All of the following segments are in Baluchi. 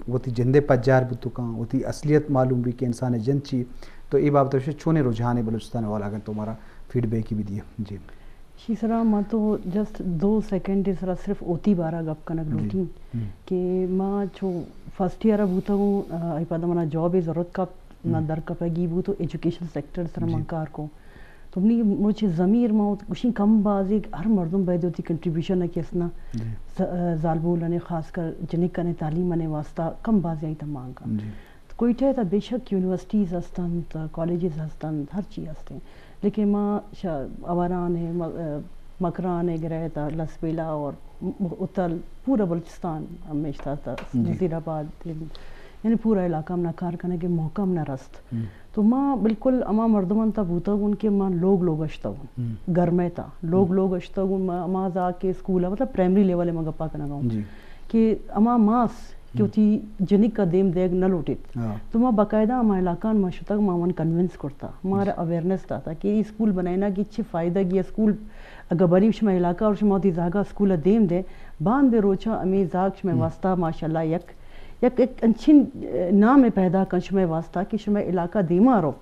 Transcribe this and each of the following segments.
وتی جندے پجار بوت کن، وتی اصلیت معلوم بی کہ انسان جند چی۔ تو اے بابت چونیں رجحانے بلوچستان والا، اگر تو مارا فیڈ بیک بھی دیے۔ جی۔ شی سرا ما تو جسٹ دو سیکنڈ سرا صرف اوتی بارا گپ کنگ لوٹی کہ ما چو فرسٹ ایئر بوتا ہوں، آ، ای پدا منا جاب ضرورت کا نہ در کپگی بوت و ایجوکیشن سیکٹر سرا من کار کو۔ تو منی مروچی ضمیر ما گوشیں کم باز ایک ہر مردم باید ہوتی کنٹریبیوشن ہے کہ اسنا ز-، زالبولنے خاص کر جنکنے تعلیم نے واسطہ کم باز آئی تمانگ کا۔ کوئٹہ ء تہ بے شک یونیورسٹیز ہست انت، کالجز ہست انت، ہر چی ہست انت، لیکن ما شا-، آواران ء م-، ء مکران ء گرئے تہ لسبیلہ اور م-، اتل پورا بلوچستان ہمیش تہ، تہ وزیر آباد، یعنی پورا علاقہ منا کار کنگ ء موقع منا رست۔ تو ما بالکل ہما مردمان تہ بوتگ اوں کہ ما لوگ لوگ اشتگ اوں، گرمے تہ لوگ لوگ اشتگ اوں، ما، ما زاک اسکول ء، مطلب پرائمری لیول ء ما گپا کنگ ء اوں۔ کہ ہما ماس کہ وتی جنک ء دیم دیگ نہ لوٹیت۔ تو ما باقاعدہ ہما علاقان ما شتگ، ما من کنونس کرتا، مارا اویئرنس داتا کہ اے اسکول بنائینگ ء چی فائدہ گی، اسکول اگہ بری شما علاقہ اور شما وتی زاگا اسکول ء دیم دے، باندے روچا ہمے زاگ شما واسطہ ماشاءاللہ یک، یک، یک انچین، ء، نام پیدا کن شما واسطہ کہ شما علاقہ دیما رو۔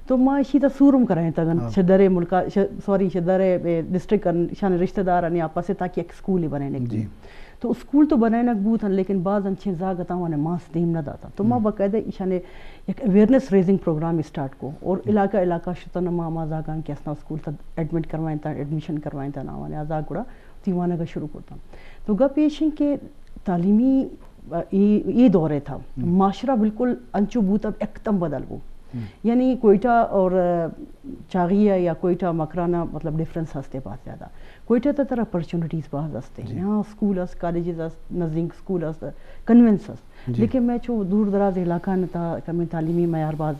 تو ما اشی تا سورم کرائیں تگن، شدر ملکا، ش-، سوری، شدر ڈسٹرکٹ شان رشتہ دار آپس تاکہ یک اسکول بنائینگ۔ تو اسکول تو بنائینگ بوت انت، لیکن باز انچیں زاگ اتاں آوان ماس دیم نہ داتا۔ تو ما باقاعدہ ایشانے یک اویئرنس ریزنگ پروگرام اسٹارٹ کو اور علاقہ علاقہ شتن ما، ما زاگان کہ اسنا اسکول تا ایڈمٹ کروائیں تا، ایڈمیشن کروائیں تا آوان آ زاگ گڑا تیوانگ شروع کرتا۔ تو گپ ایش انت کہ تعلیمی، ا، ای، ای دور تھا معاشرہ بالکل انچو بوت اب یکدم بدل بو۔ یعنی کوئٹہ اور، ا، چاغی ء یا کوئٹہ مکران ء مطلب ڈفرنس ہستے باز زیادہ۔ کوئٹہ تہ ترا اپرچونٹیز باز ہستے۔ یہاں اسکول اس، کالجز اس، نزدیک اسکول اس، کنوینس اس۔ لیکن میں چو دور دراز علاقہ نہ تا کمی تعلیمی معیار باز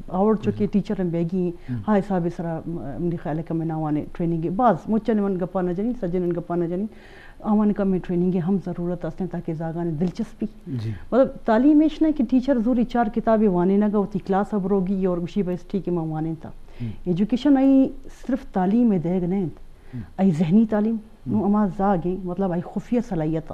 آوڑ چکے ٹیچر ہم بیگی ہا حساب سرا، م-، منی خیال ہے کمی ناوانے ٹریننگ باز مچن من گپا نہ جنی، سجن من گپا نہ جنی۔ آوان کمیں ٹریننگ ہم ضرورت است تاکہ زاگان دلچسپی۔ مطلب تعلیم ایش نہ کہ ٹیچر زوری چار کتابیں وانینگ ء وتی کلاس ء بروگی اور گوشی بس ٹھیک ہے من وانینتا۔ ایجوکیشن آئی صرف تعلیم ء دیگ نہ انت، آئی ذہنی تعلیم نو ہما زاگ ہیں، مطلب آئی خفیہ صلاحیت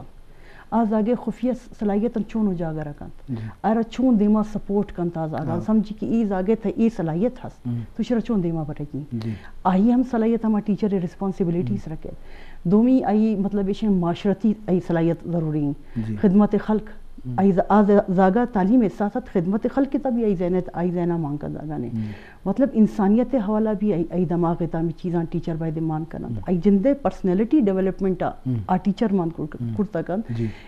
آ زاگے خفیہ صلاحیت چون اجاگر کنت، آرا چون دیما سپورٹ کنت، آ زاگا سمجھی کہ ای زاگے تھا ای صلاحیت ہست، تو شرا چون دیما بٹگی۔ آئی ہم صلاحیت ہما ٹیچر ریسپانسبلٹیز رکھے۔ دومی آئی مطلب ایشیں معاشرتی آئی صلاحیت ضروری ہیں۔ خدمت خلق، آئی ز-، آ ز-، زاگا تعلیم ساتھ ساتھ خدمت خلق کی تبھی آئی ذہنیت، آئی ذہنہ مانگ کا زاگا نے۔ مطلب انسانیت حوالہ بھی آئی، آئی دماغ تامی چیزاں ٹیچر باید مان کنن۔ آئی جندے پرسنالٹی ڈیولپمنٹ آ، آ ٹیچر مان کر-، کرتا کن۔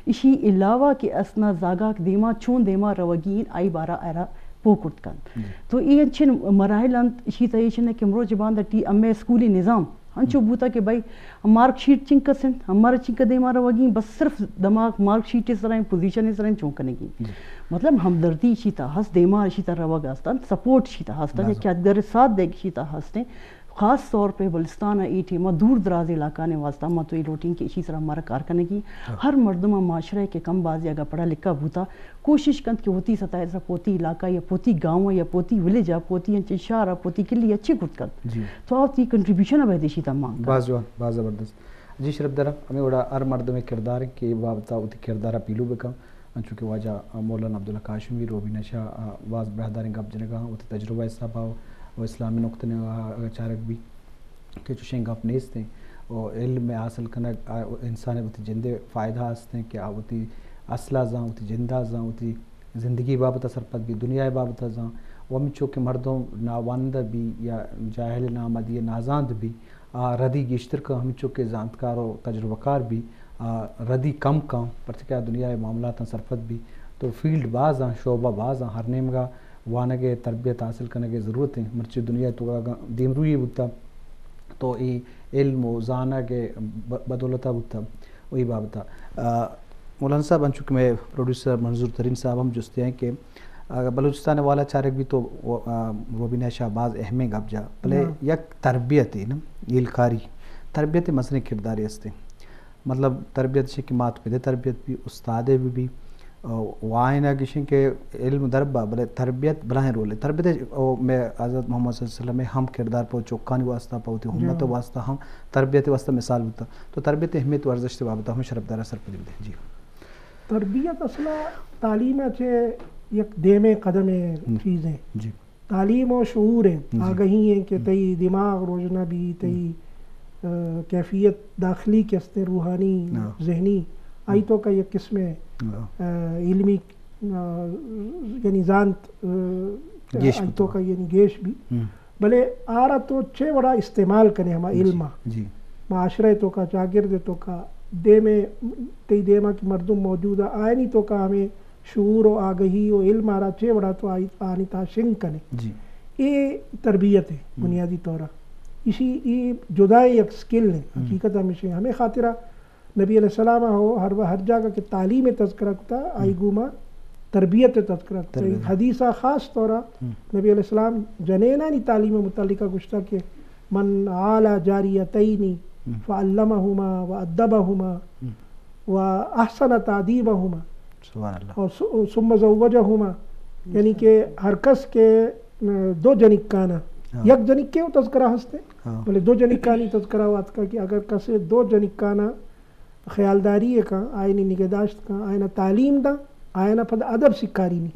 اشی علاوہ کہ اسنا زاگا دیما چون دیما روگی آئی بارا آرا پو کرت کنت۔ تو ای انچن مراحل انت، اشی تا ایشن کہ مروچ باند ٹی ایم اے اسکولی نظام انچو بوتا کہ بھائی مارک شیٹ چنک سنت، ہمارا چنک دیما روگی، بس صرف دماغ مارک شیٹ سرائیں، پوزیشن سرائیں چون کنگی۔ مطلب ہمدردی اشی تا ہست، دیما اشی تا روگ است، سپورٹ اشی تا ہست، کہ ادگر ساتھ دیگ اشی تا ہستیں۔ خاص طور پہ بلوچستان ء اے ٹیم ء دور دراز علاقہ نے واسطہ ما تو اے لوٹیں کہ اشی سرا مارا کار کنگی۔ ہر مردم ء معاشرہ کہ کم بازی اگا پڑھا لکھا بوتا، کوشش کنت کہ وتی سطح ء پوتی علاقہ یا پوتی گاؤں ء یا پوتی ولیج ء پوتی انچیں شہر ء پوتی کلی اچھی کرت کنت۔ تو آ وتی کنٹریبیوشن ء بہ دیشی تمام کنت۔ باز جوان، باز زبردست۔ جی شرف دارا، ہمیں وڑا ہر مردم کردار کہ اے بابت وتی کردار پیلو بکن۔ انچو کہ واجہ مولانا عبدالحق ہاشمی، روبینہ شاہ، آ، باز براہداریں گپ جنگا، وتی تجربہ حساب ء و اسلامی نقطہ نگاہ ء چارگ بی کہ چوشیں گپ نیست ہیں۔ و علم حاصل کنگ، آ، انسان وتی جندے فائدہ ہست ہیں کہ آ وتی اصلہ زان، وتی جندا زان، وتی زندگی بابت سرپد بی، دنیا بابت زان۔ و ہمچو کہ مردم ناوانندہ بی یا جاہل نامدی نازاند بی، آ ردی گیشتر کن، ہمینچو کہ زانتکار و تجربہ کار بی، آ ردی کم کن، پرچہ کہ آ دنیا ء معاملاتاں سرپد بی۔ تو فیلڈ باز آں، شعبہ باز آں، ہر نیمگا وانگ ء تربیت حاصل کنگ ء ضرورت ہیں۔ مرچی دنیا ء تو اگاں دیمروئی بوتا تو اے علم و زانگ ء ب-، بدولتا بوتا و اے بابتا۔ آ، مولانا صاحب، انچو کہ مئے پروڈیوسر منظور ترین صاحب ہم جستے ہیں کہ اگہ بلوچستان ء والا چارگ بیت تو، آ، روبینہ شاہ باز اہمیں گپ جا، بلے یک تربیت نا، ہیلکاری، تربیت مزنیں کردارے ہستے۔ مطلب تربیت چہ کہ مات پدے تربیت بی، استادے بی بی، آ، وائنا گشن کہ علم دربا، بلے تربیت بلاہیں رولے۔ تربیت او میں حضرت محمد صلی اللہ علیہ وسلم ہم کردار پہ چوکانی واسطہ، پہ وتی امت واسطہ ہم تربیت واسطہ مثال بوتا۔ تو تربیت اہمیت و ارزشت بابت ہم شرف دارا سرپدی بدے۔ جی۔ تربیت اصلا تعلیم ءَ چہ یک دیمیں قدمے چیزیں۔ تعلیم و شعور ہیں، آگہی ہیں کہ تئی دماغ روشنا بی، تئی، آ، کیفیت داخلی کہ استیں روحانی، ذہنی، آئی توکا یک قسمے، آ، علمی، آ، یعنی زانت، آ، آئی توکا یعنی گیش بی۔ بلے آرا تو چے وڑا استعمال کنے ہما علم ءَ؟ معاشرہ توکا، چاگرد توکا، دیمے، تئی دیما کہ مردم موجود ءَ، آیانی توکا ہمے شعور و آگہی و علم آرا چے وڑا تو آئی، آنی تہا شنگ کنے۔ اے تربیت ہے بنیادی طورا۔ ایشی، اے جدائیں یک سکل ہے۔ حقیقت ہمیشہ ہمیں خاطرہ نبی علیہ السلام ءَ ہو ہر، ہر جاگہ کہ تعلیم ءِ تذکرہ کتا، آئی گوما تربیت ءِ تذکرہ کتا۔ حدیث ءَ خاص طور ءَ نبی علیہ السلام جنینانی تعلیم ءِ متعلقہ گوشتا کہ من عال جاریتین فعلمہما و ادبہما و احسن تادیبہما۔ سبحان اللہ۔ اور ثم زوجہما، یعنی کہ ہر کس کہ، آ، دو جنکانا، یک جنکے و تذکرہ ہستے، بلے دو جنکانی تذکرہ واتکا کہ اگر کسے دو جنکانا خیالداری ءَ کن، آیانی نگہداشت کن، آیانا تعلیم داں، آیانا پدا ادب سکھارینی۔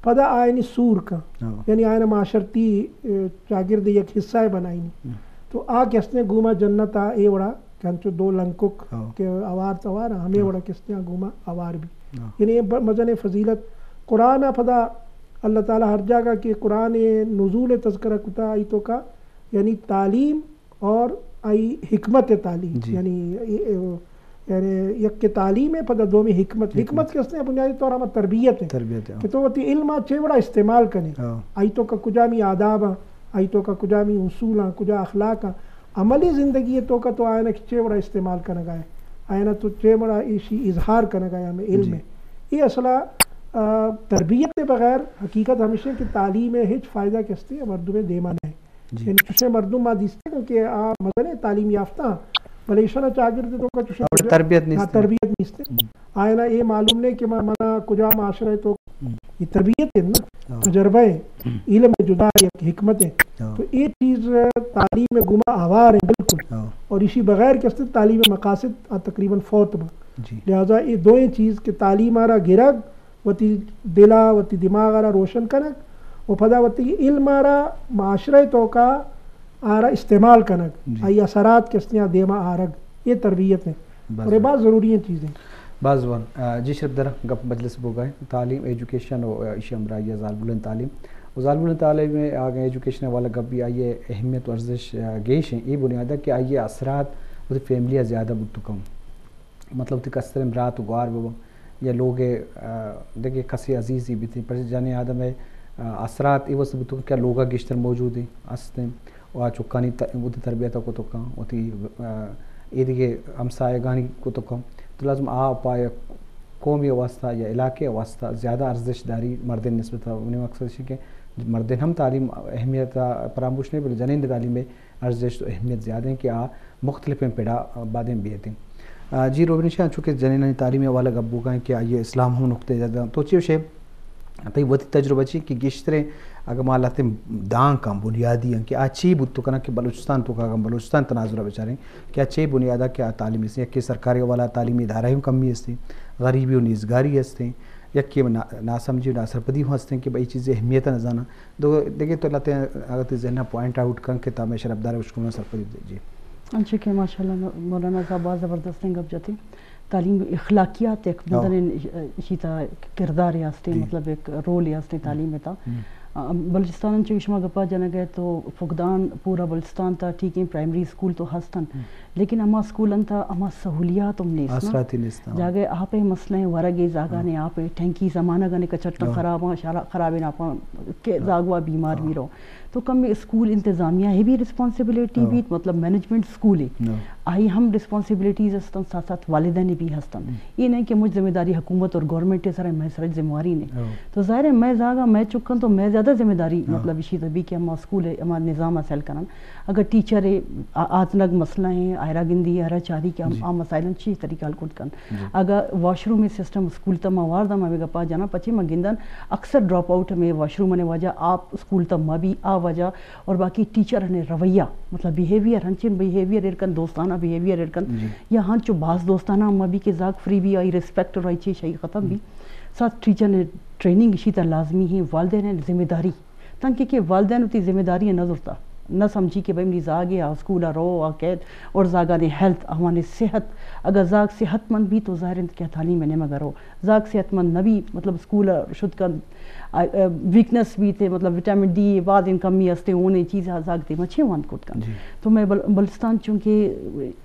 پدا آیانی سور کن۔ یعنی آیانا معاشرتی، اے، چاگرد یک حصہ ءَ بنائینی۔ تو آ کہ استیں گوما جنت ءَ اے وڑا کہ انچو دو لنکک کہ اوار توار ہمے وڑا کہ استیں گوما اوار بی۔ یعنی اے ب-، مزنیں فضیلت۔ قرآن ءَ پدا اللہ تعالی ہر جاگہ کہ قرآن ءِ نزول ءِ تذکرہ کتا، آئی توکا یعنی تعلیم اور آئی حکمت تعلیم، یعنی، یعنی یک کہ تعلیم ہے، پدا دومی حکمت۔ حکمت کہ استیں بنیادی طور ہما تربیت ہے۔ تربیت ہے۔ کہ تو وتی علم ءَ چے وڑا استعمال کنے۔ آئی توکا کجامی آداب ہیں، آئی توکا کجامی اصول ہیں، کجا اخلاق ہیں۔ عملی زندگی توکا تو آیانا کہ چے وڑا استعمال کنگا ہے۔ آیانا تو چے وڑا ایشی اظہار کنگا ہے ہمیں علم ہے۔ یہ اصلا، آ، تربیت بغیر حقیقت ہمیشہ کہ تعلیم ہے، ہچ فائدہ کہ استیں مردم دیما نہیں۔ یعنی چوشیں مردم ما دیستگ کہ آ مزنیں تعلیم یافتہ، بلے ایشانا چاگرد توکا چوشیں تربیت نیست۔ تربیت نیست۔ آیانا اے معلوم نہیں کہ ما، منا کجا معاشرہ تو یہ تربیت ہے نا، تجربہ ہے، علم جدا ہے، یک حکمت ہے۔ تو یہ چیز تعلیم گما آوار ہے بالکل۔ اور اسی بغیر کہ است تعلیم مقاصد آ تقریباً فوت با۔ لہذا یہ دوئیں چیز کہ تعلیم آرا گرگ، وتی دل ءَ، وتی دماغ ءَ را روشن کنگ و پدا وتی علم ءَ را معاشرہ ءِ توکا آ را استعمال کنگ، آئی اثرات کہ استیں آ دیما آرگ، یہ تربیت ہیں اور یہ باز ضروری ہیں چیزیں۔ باز وان، آ، جی شرپ در گپ مجلس بوگا ہیں، تعلیم، ایجوکیشن و، آ، ایشی ہمراہی ءَ زالبولیں تعلیم۔ و زالبولیں تعلیم ءَ آگاں ایجوکیشن ءِ حوالہ گپ بی، آئی ءِ اہمیت و ارزش، آ، گیش ہیں۔ اے بنیاد ءَ کہ آئی ءِ اثرات وتی فیملی ءَ زیادہ بوت کم۔ مطلب، وتی کستریں برات و گوار بہ بنت یا لوگ ءِ، آ، دگہ کسے عزیزے بیت، پرچہ جنین آدم ءِ، آ، اثرات اے واسطہ بوتگ کہ لوگ ءَ گیشتر موجود ہیں، است ہیں، و آ چکانی ت-، وتی تربیت ءَ کتگ کن، وتی، آ، اے دگہ ہمسایگانی کتگ کن، تو لازم آ پہ یک قومی واسطہ یا علاقے واسطہ زیادہ ارزش داری مردین نسبت ءَ۔ منی مقصد اش کہ مردین ہم تعلیم اہمیت ءَ فراموش نہیں، بلے جنین تعلیم ءِ ارزشت و اہمیت زیادہ ہیں کہ آ مختلفیں پڑا بادیں بیتیں۔ آ، جی روبین شاہ، چونکہ جنینانی تعلیم ءِ حوالہ گپ بوگا ہیں کہ آئی اسلام ہم نقطہ زیادہ، تو چی وشے تئی وتی تجربہ چی کہ گیشتریں اگر ما لہتیں دانکاں بنیادی ہیں کہ آ چی بوت کناں کہ بلوچستان توکا، اگر بلوچستان تناظر بچاریں کہ آ چی بنیادا کہ آ تعلیم است، یکے سرکاری والا تعلیمی ادارہ ہم کمی است، غریبی و نیزگاری است، یکے نا-، ناسمجھی و ناسرپدی ہم است کہ بھئی چیز اہمیت نہ زاناں۔ دو دگہ تو لہتے اگر تئی ذہن ءَ پوائنٹ آؤٹ کن کہ تا میں شرپدار اشکناں سرپدی دے۔ جی۔ انچو کہ ماشاءاللہ مولانا صاحب باز زبردستیں گپ جتے۔ تعلیم اخلاقیات یک مزنیں شیتا کردارے ہستے، مطلب یک رولے ہستے تعلیم تا۔ آ، بلوچستان انچو کہ شما گپا جنگ ءَ تو فقدان پورا بلوچستان تا ٹھیک ہیں، پرائمری اسکول تو ہستن، لیکن ہما اسکول انت ہما سہولیات ہم نیست نا۔ آسراتی نیست، ہاں۔ جاگہ آپ ءِ مسئلہ ہیں، ورگ ءِ زاگانے آپ ءِ، ٹینکی زمانگ آنے کچٹاں خراب ہیں، شارا-، خرابیں آپ کہ زاگوا بیمار بھی رو۔ تو کم اسکول انتظامیہ ہے بھی ریسپانسبلٹی بھی، مطلب مینجمنٹ اسکول ہے۔ آئی ہم ریسپانسبلٹیز ہستن، ساتھ ساتھ والدین بھی ہستن۔ یہ نہیں کہ مجھ ذمہ داری حکومت اور گورنمنٹ ہے سر، میں سر ذمہ واری نہیں۔ تو ظاہر ہے میں زاگا، میں چکن تو میں زیادہ زیادہ ذمہ داری، ہاں۔ مطلب، اشی تہ بی کہ ہما اسکول ءِ، ہما نظام ءَ سیل کنن۔ اگر ٹیچر ءِ آ-، آتنگ مسئلہ ایں، آئرا گندی، آئرا چاری کہ ہم-، جی۔ آ مسائل چی طریقہ حل کت کن۔ جی۔ اگر واش روم ءِ سسٹم اسکول تہ ما وار داں، ما ہمے گپا جناں، پچے ما گندن اکثر ڈراپ آؤٹ ہمے واش روم ءِ وجہ، آپ اسکول تہ مہ بی، آ وجہ، اور باقی ٹیچر نے رویہ، مطلب بیہیویئر، ہنچین بیہیویئر ایر کن، دوستانہ بیہیویئر ایر کن، جی۔ یا ہنچو باز دوستانہ مہ بی کہ زاگ فری بی، آئی ریسپیکٹ اور آئی چیز شاہی ختم بی۔ ہم۔ ساتھ ٹیچر نے ٹریننگ اشی تہ لازمی ایں، والدین ءِ ذمہ داری۔ تانکہ کہ والدین وتی ذمہ داری نہ زرتا، نہ سمجھی کہ بھئی منی زاگ ءَ آ اسکول ءَ رو، آ کیت، اور زاگانی ہیلتھ، آوانی صحت، اگر زاگ صحت مند بی تو ظاہر انت کہ تعلیم ءِ نیمگ ءَ رو۔ زاگ صحت مند نہ بی، مطلب، اسکول ءَ شت کن، آ، آ، ویکنس بیت، مطلب، وٹامن ڈی ءِ باز ان کمی است، اون اے چیز ءَ زاگ دیما چے وانت کت کن۔ جی۔ تو مئے بل-، بلوچستان چونکہ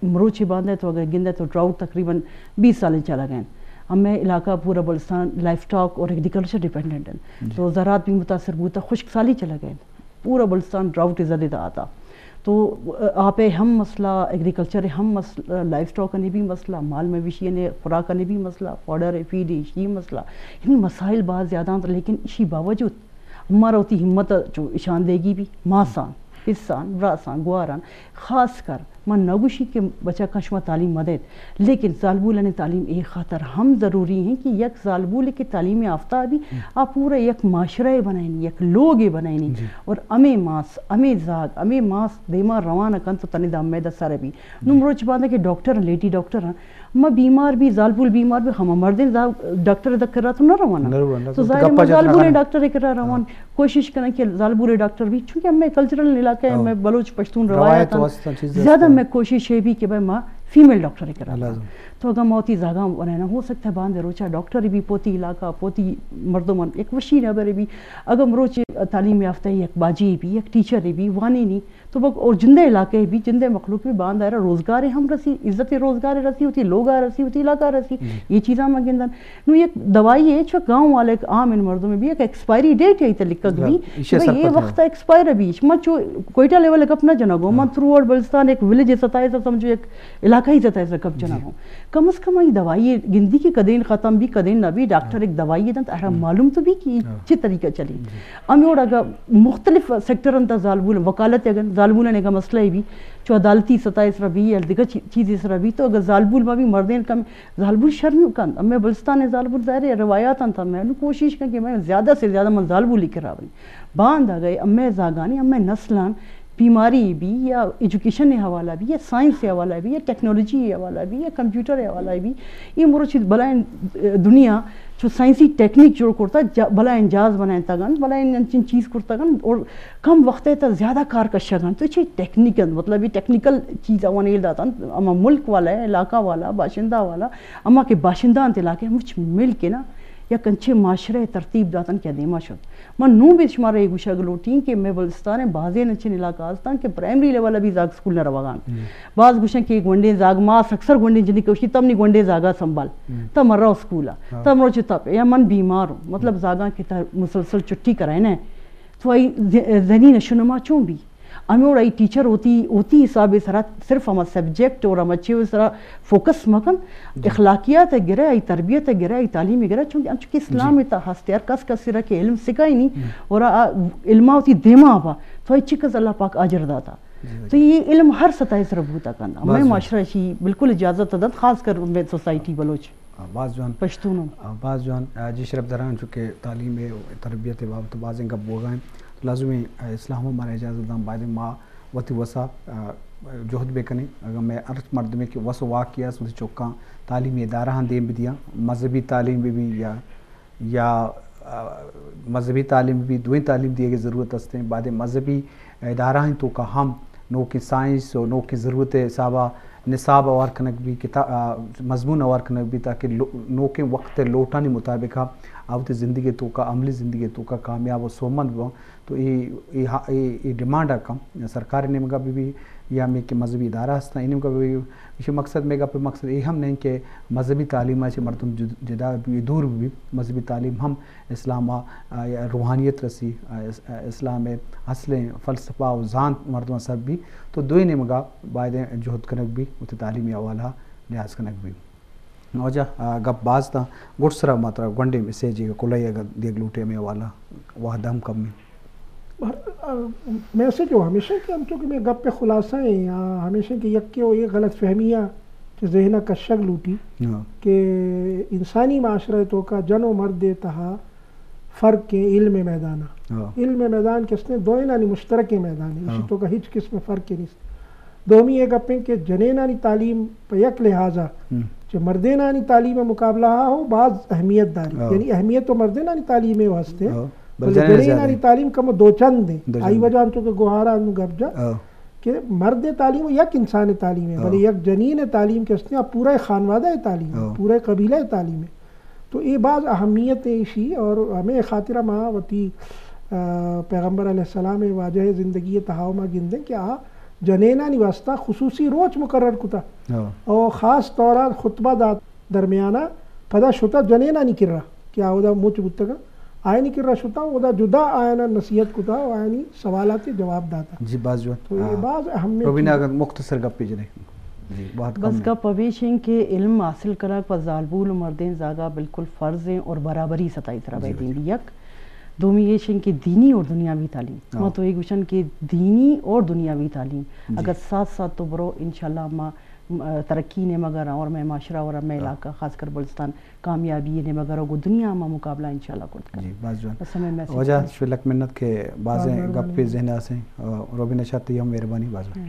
مروچی باندہ تو اگر گندے تو ڈراؤٹ تقریباً بیس سال چلا گئے۔ ہمے علاقہ پورا بلوچستان لائف سٹاک اور ایگریکلچر ڈیپینڈنٹ ہے۔ جی۔ تو زراعت بھی متاثر بوتا، خشک سالی چلا گئے۔ پورا بلوچستان ڈراؤٹ زدے دا آتا۔ تو، آ، آپ ءِ ہم مسئلہ، ایگریکلچر ءِ ہم مسئلہ، لائف سٹاک نے بھی مسئلہ، مال مویشی نے خوراک نے بھی مسئلہ، فوڈر ءِ، فیڈ ءِ، اشی مسئلہ۔ یعنی مسائل باز زیادہ انت، لیکن اشی باوجود ہمارا وتی ہمت چو اشان دیگی بھی، ماسان، پسان، براسان، گواران، خاص کر من نہ گوشی کہ بچکاں شما تعلیم مہ دیت، لیکن زالبولانی تعلیم اے خاطر ہم ضروری ہیں کہ یک زالبول کہ تعلیم یافتہ بھی، ہم۔ آ پورا یک معاشرہ بنائینی، یک لوگ بنائینی، جی۔ اور ہمے ماس، ہمے زاگ، ہمے ماس دیما روان کنت تو تنی دا امید سر بھی۔ نوں مروچ باندہ کہ ڈاکٹر، لیڈی ڈاکٹر ہیں، ما بیمار بھی، زالبول بیمار بھی، ہما مردین زا-، ڈاکٹر دک کرا تو نہ روانا۔ نہ روانا۔ تو تو ظاہر ہے گپا ما جت نہ زالبولیں کرنا۔ ڈاکٹر کرا روان۔ ہاں۔ کوشش کنن کہ زالبولیں ڈاکٹر بھی، چونکہ ہمیں کلچرل علاقہ ہے، ہاں۔ ہمیں بلوچ پشتون روایت روایت ہیں۔ واسطہ چیز زیادہ رکھتا ہے۔ میں کوشش ہے بھی کہ بھائی ما فیمیل ڈاکٹر کرا لازم۔ تو اگر ما وتی زاگاں بنائنا، ہو سکتا ہے باندے روچا ڈاکٹر بھی پوتی علاقہ، پوتی مردمان ایک وشی نہ برے بھی۔ اگر مروچ تعلیم یافتہ یک باجی بھی، یک ٹیچر بھی، وانی نہیں، تو بک-، اور جندے علاقے بھی، جندے مخلوق بھی باندہ را روزگار ہم رسی، عزت روزگار رسی، وتی لوگا رسی، وتی علاقہ رسی۔ جی۔ یہ چیزاں ما گندن۔ نو یک دوائی ہے، چو گاؤں والے، عام ان مردم بھی یک ایکسپائری ڈیٹ ہے، تے لکھگ بھی، ایشی کہ بھئی، سرپد یہ ہے۔ وقت ایکسپائر بھی۔ ما چو کوئٹہ لیول گپ نہ جنا گو، من ہاں۔ تھرو آؤٹ بلوچستان ایک ولیج سطح سے سمجھو، ایک علاقائی سطح سے گپ جنا جی۔ گو۔ کم از کم ای دوائی گندی کہ کدین ختم بھی، کدین نہ بھی، ڈاکٹر ہاں۔ ایک دوائی دنت، ارا ہاں۔ معلوم تو بھی کہ ہاں۔ چی طریقہ چلی۔ جی۔ ہمیں اور اگر مختلف سیکٹر انت زالبول، وکالت اگر زالبولان ایک مسئلہ بھی، چو عدالتی سطح اس را بھی، یا دیگر چی-، چیز اس را بھی، تو اگر زالبول ما بھی مردین کم، زالبول شرم کن، ہمیں بلوچستان زالبول ظاہر ہے روایات انت، ہمیں انو کوشش کن کہ میں زیادہ سے زیادہ من زالبولی کرا بنی۔ باند آ گئے، ہمیں زاگانی، ہمیں نسلان، بیماری بھی یا ایجوکیشن ءِ حوالہ بھی یا سائنس ءِ حوالہ بھی یا ٹیکنالوجی ءِ حوالہ بھی یا کمپیوٹر ءِ حوالہ بھی، اے مروچی بلائیں دنیا چو سائنسی ٹیکنیک جوڑ کرتا، جا-، بلائیں جہاز بنائیں تگن، بلائیں انچن چیز کرتگن اور کم وقت ءِ تہ زیادہ کار کشگن۔ تو چی ٹیکنیک انت، مطلب یہ ٹیکنیکل چیز آوان ایل داتن، اما ملک والا، علاقہ والا، باشندہ والا، اما کہ باشندہ انت علاقے مچ مل کے نا یک انچیں معاشرہ ءِ ترتیب داتن کہ دیما شد۔ من نوں بھی شمارا یہ گوشگ لوٹیں کہ مئے بلوچستان ءِ بازیں انچیں علاقہ ہستاں کہ پرائمری لیول ءَ بھی زاگ اسکول نہ روگان۔ ہم۔ باز گوشن کہ گونڈیں زاگ، ماس اکثر گونڈیں جنی کوشی تم نی گونڈیں زاگا سنبھال۔ ہم۔ تم رو اسکول ءَ۔ ہاں۔ تم رو چہ تپ یا من بیمار ہوں۔ مطلب ہم۔ زاگاں کہ تہ مسلسل چھٹی کرائنے۔ تو آئی ذ-، ذہنی نشوونما چون بی؟ ہمے وڑ آئی ٹیچر ہوتی، ہوتی حساب سرا صرف ہما سبجیکٹ اور ہما چیز سرا فوکس مکن، جی۔ اخلاقیات ءَ گرے، آئی تربیت ءَ گرے، آئی تعلیم ءَ گرے، چونکہ انچو کہ اسلام جی۔ ءِ تہا ہست یار کس کس را کہ علم سکھائینی ہم۔ اور آ علما وتی دیما با، تو آئی چکس اللہ پاک اجر داتا۔ جی، تو جی۔ یہ علم ہر سطح سرا بوتا کن۔ باز ہمیں جی۔ معاشرہ شی بالکل اجازت دات، خاص کر میں سوسائٹی بلوچ۔ آ، باز جوان۔ پشتونو۔ آ، باز جوان۔ آ، جی شرف دران چونکہ تعلیم ءِ تربیت ءِ بابت بازیں گپ بوگا ہیں۔ لازمی، آ، اسلام ہمارا اجازت دان، باید ما وتی وسا، آ، جہد بکنیں۔ اگر میں ہر مردمے کہ وس واقعی است، وتی چکاں تعلیمی ادارہ ہاں دیم بدیاں، مذہبی تعلیم بہ بی یا، یا، آ، مذہبی تعلیم بہ بی، دوئیں تعلیم دیگے ضرورت ہستیں۔ بعد مذہبی ادارہ ہیں تو کا ہم نوکیں سائنس و نوکیں ضرورت حسابا نصاب اوار کنگ بی، کتا-، آ، مضمون اوار کنگ بی تاکہ لو-، نوکیں وقت لوٹانی مطابق آ وتی زندگی توکا، عملی زندگی توکا کامیاب و سومند بوں۔ تو اے، اے ہا-، اے، اے ڈیمانڈ آ کم سرکار نیمگا بہ بی یا میں کہ مذہبی ادارہ ہستاں، اے نیمگا بہ بی۔ اسی مقصد میں گپ مقصد اے ہم نہیں کہ مذہبی تعلیم چہ مردم جد-، جدا بہ بی، دور بہ بی۔ مذہبی تعلیم ہم اسلام ءَ، آ، روحانیت رسی، آ، اس-، آ، اسلام ءِ اصلیں فلسفہ و زانت مردم سر بی، تو دوئیں نیمگا باید جہد کنگ بی، وتی تعلیمی حوالہ لحاظ کنگ بی۔ واجہ، آ، گپ باز تاں، گڈ سرا ما ترا گونڈیں میسیجے کلہی اگر دیگ لوٹے ہمیں حوالہ، وہد ہم کم ہے۔ میسج و ہمیش انت کہ ہمچو کہ مئے گپ ءِ خلاصہ ایں، آ ہمیش انت کہ یکے و اے غلط فہمی ءَ کہ ذہن ءَ کشگ لوٹی ہاں۔ کہ انسانی معاشرہ ءِ توکا جن و مرد ءِ تہا فرق ایں علم ءِ میدان ءَ۔ ہاں۔ علم ءِ میدان کہ است ایں دوئینانی مشترکیں میدان ایں، ایشی ہاں۔ توکا ہچ قسم ءِ فرق نیست۔ دومی اے گپ ایں کہ جنینانی تعلیم پہ یک لحاظا ہم۔ چہ مردینانی تعلیم ءِ مقابلہ ءَ ہو باز اہمیت داری۔ ہاں۔ یعنی اہمیت و مردینانی تعلیم ءَ ہو ہست ایں، ہاں۔ بلے بلے جنینانی جنینانی زیادہ ایں۔ تعلیم کم و دوچند ایں۔ دوچند۔ آئی وجہ انچو کہ گوہارا انو گپ جا ہاں۔ کہ مرد ءِ تعلیم یک انسان ءِ تعلیم ایں، ہاں۔ بلے یک جنین ءِ تعلیم کہ است ایں، آ پورا خانوادہ ءِ تعلیم ایں، ہاں۔ پورا قبیلہ ءِ تعلیم ایں۔ تو اے باز اہمیت ایں ایشی، اور ہمے خاطرا ما وتی، آ، پیغمبر علیہ السلام ءِ واجہ ءِ زندگی ءِ تہا ما گندیں کہ آ جنینانی واسطہ خصوصی روچ مقرر کتا ہاں۔ اور خاص طورا خطبہ دات درمیانا، پدا شتا جنینانی کرا کہ آ اودا مچ بوتگا، آیانی کرا شتا، اودا جدا آیانا نصیحت کتا و آیانی سوالات جواب داتا۔ جی، باز جوان۔ تو اے ہاں۔ باز اہمیت روبینہ، چیز اگر مختصر گپے جنے۔ جی، بہت کم بس ایں۔ گپ ہمیش ایں کہ علم حاصل کنگ پہ زالبول و مردین زاگا بالکل فرض ایں اور برابری ستا ءِ سرا جی، باید ایں۔ جی۔ یک، دومی ایش ایں کہ دینی اور دنیاوی تعلیم۔ ہاں۔ ما تو اے گوشن کہ دینی اور دنیاوی تعلیم جی۔ اگر ساتھ ساتھ تو برو، انشاءاللہ ما، م-، ترقی ءِ نیمگا راں اور مئے معاشرہ اور مئے ہاں۔ علاقہ، خاص کر بلوچستان، کامیابی ءِ نیمگا روگ و دنیا ءَ ما مقابلہ انشاءاللہ کرت کنیں۔ جی، باز جوان۔ بس ہمے میسج واجہ، ایں۔ شمئے لک منت کہ بازیں باز مہربانی۔ گپے ذہن ءَ است ایں۔ آ، روبینہ شاہ، تئی ہم مہربانی باز۔ ہم۔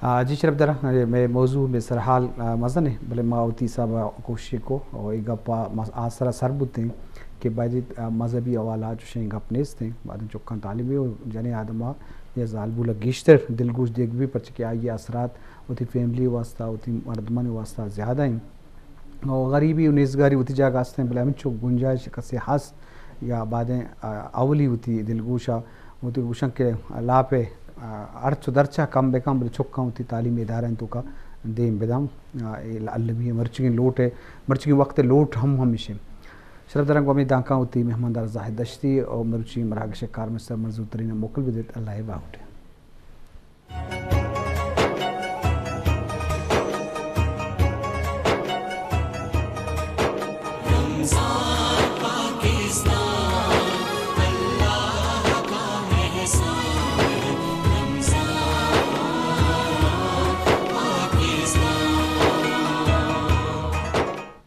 آ، جی شرف دار، اے مئے موضوع، مئے سرحال، آ، مزن ایں، بلے ما وتی حساب ءَ کوشش کو، او اے گپ ءَ مس-، آ سرا سر بوتیں کہ باید، آ، مذہبی حوالہ ءَ چوشیں گپ نیست ایں، باید چکاں تعلیمی و جنیں آدم ءَ یا زالبول ءَ گیشتر دلگوش دیگ بی، پرچہ کہ آئی ءِ اثرات وتی فیملی ءِ واسطہ، وتی مردمانی واسطہ زیادہ ایں۔ و غریبی و نیزگاری وتی جاگہ است ایں، بلے ہمینچو گنجائش کسے ہست یا بادیں، آ، اولی وتی دلگوش ءَ وتی گوشاں کہ لاپ ءَ، آ، ہرچ و درچ ءَ کم بکن، بلے چکاں وتی تعلیمی ادارہ ایں توکا دیم بداں۔ آ، اے المی مرچیگیں لوٹ ءَ، مرچیگیں وقت ءِ لوٹ ہم ہمیش ایں۔ شرف داراں گوں ہمے دانکاں وتی مہماندار زاہد دشتی و مروچی مراگش ءِ کارمستر منظور ترین ءَ موکل بدیت۔ اللہ ءِ باہوٹ۔